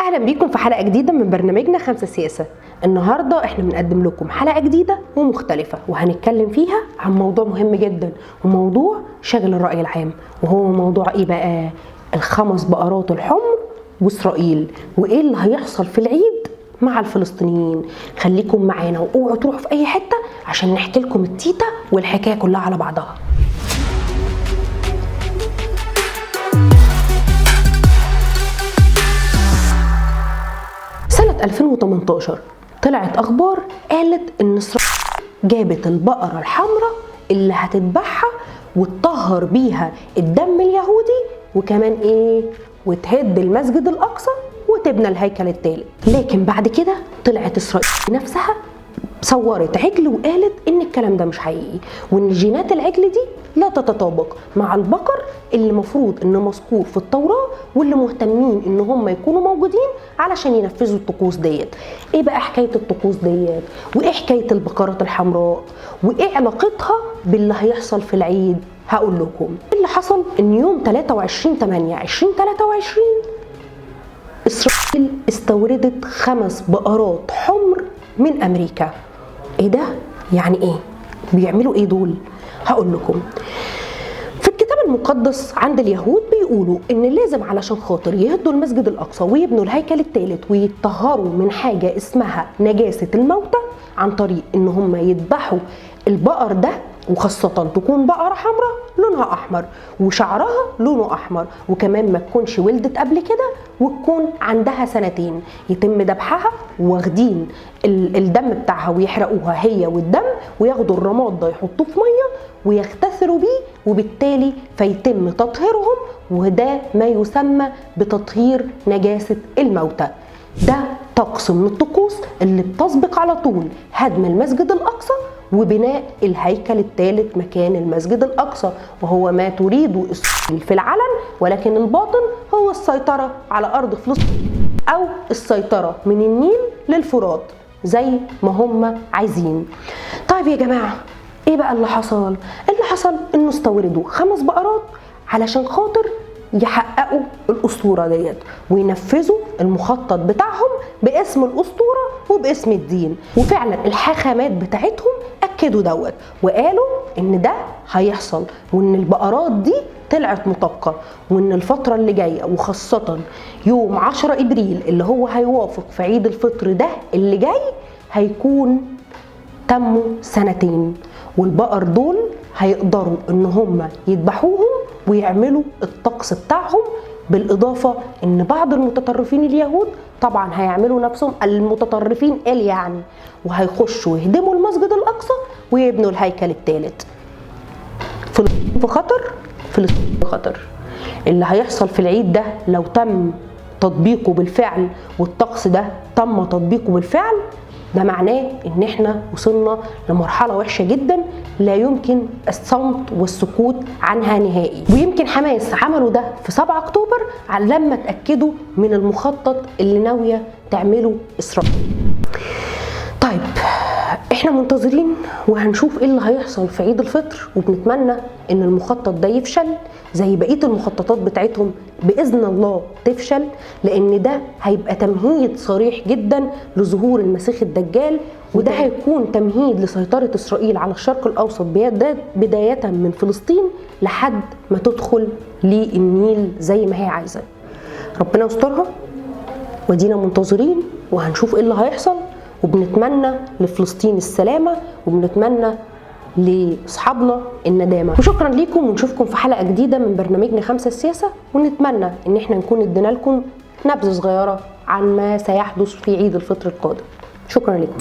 اهلا بيكم في حلقة جديدة من برنامجنا خمسة سياسة. النهارده احنا بنقدم لكم حلقة جديدة ومختلفة، وهنتكلم فيها عن موضوع مهم جدا وموضوع شاغل الراي العام، وهو موضوع ايه بقى؟ الخمس بقرات الحمر واسرائيل، وايه اللي هيحصل في العيد مع الفلسطينيين. خليكم معانا واوعوا تروحوا في اي حتة عشان نحكي لكم التيتا والحكاية كلها على بعضها. سنة 2018 طلعت أخبار قالت إن إسرائيل جابت البقرة الحمراء اللي هتذبحها وتطهر بيها الدم اليهودي، وكمان إيه؟ وتهد المسجد الأقصى وتبنى الهيكل الثالث. لكن بعد كده طلعت إسرائيل نفسها صورت عجل وقالت إن الكلام ده مش حقيقي، وإن جينات العجل دي لا تتطابق مع البقر اللي المفروض إنه مذكور في التوراة، واللي مهتمين إن هم يكونوا موجودين علشان ينفذوا الطقوس ديت. إيه بقى حكاية الطقوس ديت؟ وإيه حكاية البقرات الحمراء؟ وإيه علاقتها باللي هيحصل في العيد؟ هقول لكم. اللي حصل إن يوم 23/8/2023 إسرائيل استوردت 5 بقرات حمر من أمريكا. ايه ده؟ يعني ايه؟ بيعملوا ايه دول؟ هقول لكم. في الكتاب المقدس عند اليهود بيقولوا ان لازم علشان خاطر يهدوا المسجد الاقصى ويبنوا الهيكل الثالث ويتطهروا من حاجة اسمها نجاسة الموتى، عن طريق ان هم يذبحوا البقر ده، وخاصة تكون بقرة حمراء لونها أحمر وشعرها لونه أحمر، وكمان ما تكونش ولدت قبل كده وتكون عندها 2 سنين، يتم ذبحها واخدين الدم بتاعها ويحرقوها هي والدم، وياخدوا الرماد ده يحطوه في مية ويغتسلوا بيه، وبالتالي فيتم تطهيرهم، وده ما يسمى بتطهير نجاسة الموتى. ده طقس من الطقوس اللي بتسبق على طول هدم المسجد الأقصى وبناء الهيكل الثالث مكان المسجد الأقصى، وهو ما تريده إسرائيل في العلن، ولكن الباطن هو السيطرة على أرض فلسطين أو السيطرة من النيل للفرات زي ما هم عايزين. طيب يا جماعة، إيه بقى اللي حصل؟ اللي حصل إنه استوردوا 5 بقرات علشان خاطر يحققوا الأسطورة ديت وينفذوا المخطط بتاعهم باسم الأسطورة وباسم الدين. وفعلا الحاخامات بتاعتهم أكدوا دوت وقالوا إن ده هيحصل، وإن البقرات دي طلعت مطابقة، وإن الفترة اللي جاية وخاصة يوم 10 إبريل اللي هو هيوافق في عيد الفطر ده اللي جاي هيكون تموا 2 سنين، والبقر دول هيقدروا إن هم يذبحوهم ويعملوا الطقس بتاعهم. بالإضافة إن بعض المتطرفين اليهود طبعا هيعملوا نفسهم المتطرفين قال يعني، وهيخشوا يهدموا المسجد الأقصى ويبنوا الهيكل الثالث. فلسطين في خطر، فلسطين في خطر. اللي هيحصل في العيد ده لو تم تطبيقه بالفعل والطقس ده تم تطبيقه بالفعل، ده معناه ان احنا وصلنا لمرحلة وحشة جدا لا يمكن الصمت والسكوت عنها نهائي. ويمكن حماس عملوا ده في 7 اكتوبر على لما اتأكدوا من المخطط اللي ناوية تعمله اسرائيل. طيب احنا منتظرين وهنشوف ايه اللي هيحصل في عيد الفطر، وبنتمنى ان المخطط ده يفشل زي بقية المخططات بتاعتهم بإذن الله تفشل، لأن ده هيبقى تمهيد صريح جدا لظهور المسيح الدجال، وده هيكون تمهيد لسيطرة إسرائيل على الشرق الأوسط بداية من فلسطين لحد ما تدخل للنيل زي ما هي عايزة. ربنا يسترها، ودينا منتظرين وهنشوف ايه اللي هيحصل، وبنتمنى لفلسطين السلامة وبنتمنى لأصحابنا الندامة. وشكرا ليكم، ونشوفكم في حلقة جديدة من برنامجنا 5 السياسة، ونتمنى ان احنا نكون ادينا لكم نبذة صغيرة عن ما سيحدث في عيد الفطر القادم. شكرا لكم.